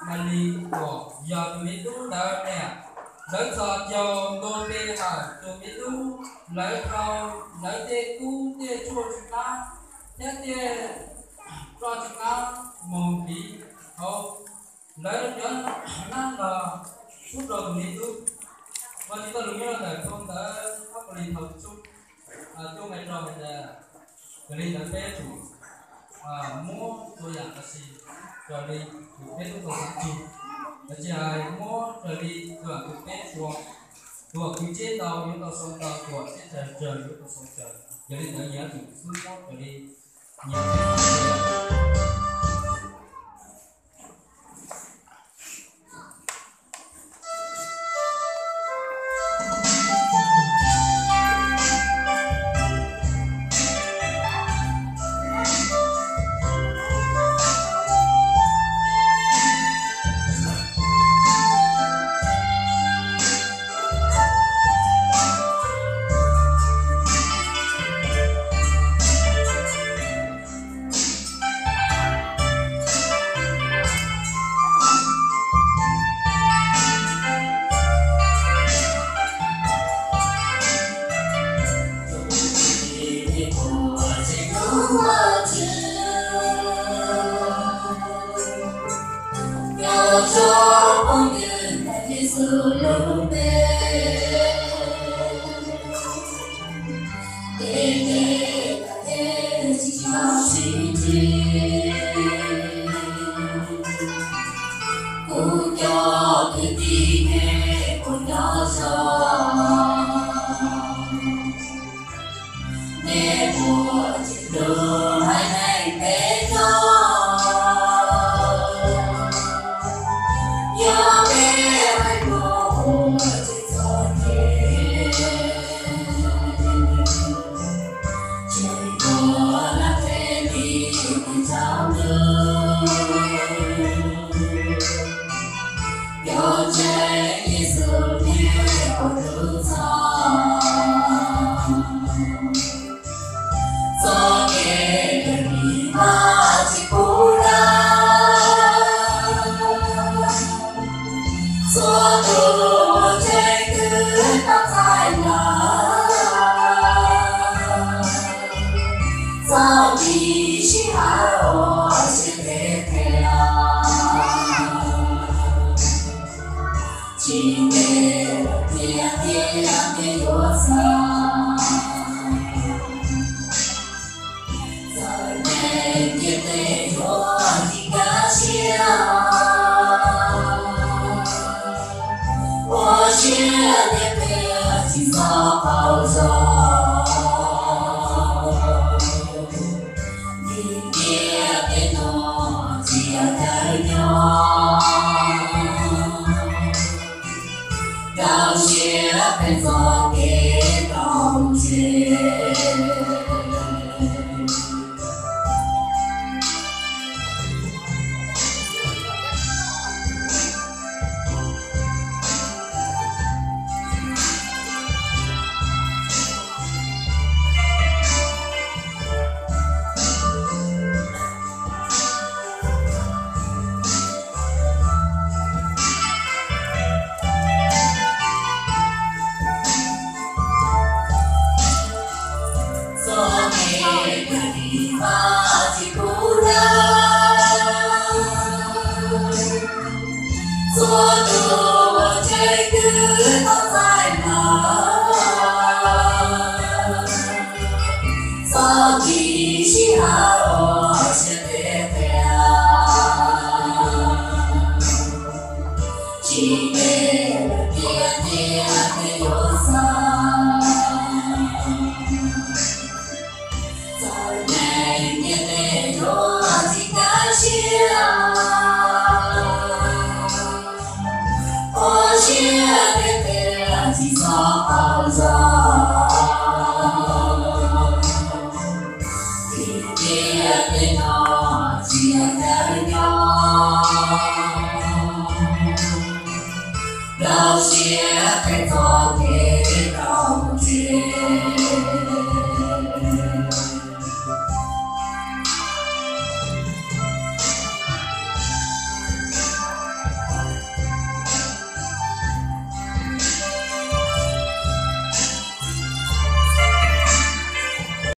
Malis uas yog tus me tub ntawd niam, lawv txhos caug ntuj peb hawm tus me tub, lawv rau lawv tej kub tej tshuaj tsis qab thiab tej roj tsis qab mus nqis hauv lawv cov nab los pub rau tus me tub. Ua tsis tau lus nyob ntawm phau ntawv Mab Kaus Lis thaum xub, cuaj nqe rau hais tias, raws li ntawd peb tsum muab txhua yam los sis raws li tus peb tub tau xav txog, los tsis hais muab raws li txhua yam tus peb txhua, tuam kwv tsis tau yuav tau sau tau, tuam tsis tsawg tsawg yuav tau sau tsawg. Yog li ntawd yog tus xub muab raws li nyias Kuv cov kwv tij nej puas nyob zoo? Nej puas tseem hlub haiv neeg peb no? Yog peb haiv Hmoob ua tsis txog ces tseem ua laj qheb li mus tsaus ntuj. Cov ntseeg Yexus nej puas hlub txog? Txoj kev ncaj ncees Vajtswv pub dawb, txhua tus uas ntseeg twb tau txais lawm. Txoj kev sib haum uas siab phem qhia, tsis ntev lawm tiag tiag nej yuav xav. Txawm neeg ntiaj teb yuav tsis kaj siab, ua siab ntev qhia tsis txhob qaug zog. Vim ntiaj teb no tsis yog chaw nyob, rau siab peb txoj kev rau ntseg. Txoj kev ncaj ncees Vajtswv pub dawb, txhua tus uas ntseeg twb tau txais lawm. Txoj kev sib haum uas siab phem qhia, tsis ntev lawm tiag tiag nej yuav xav. Txawm neeg ntiaj teb yuav tsis kaj siab, ua siab ntev qhia tsis txhob qaug zog. Vim ntiaj teb no tsis yog chaw nyob, rau siab peb txoj kev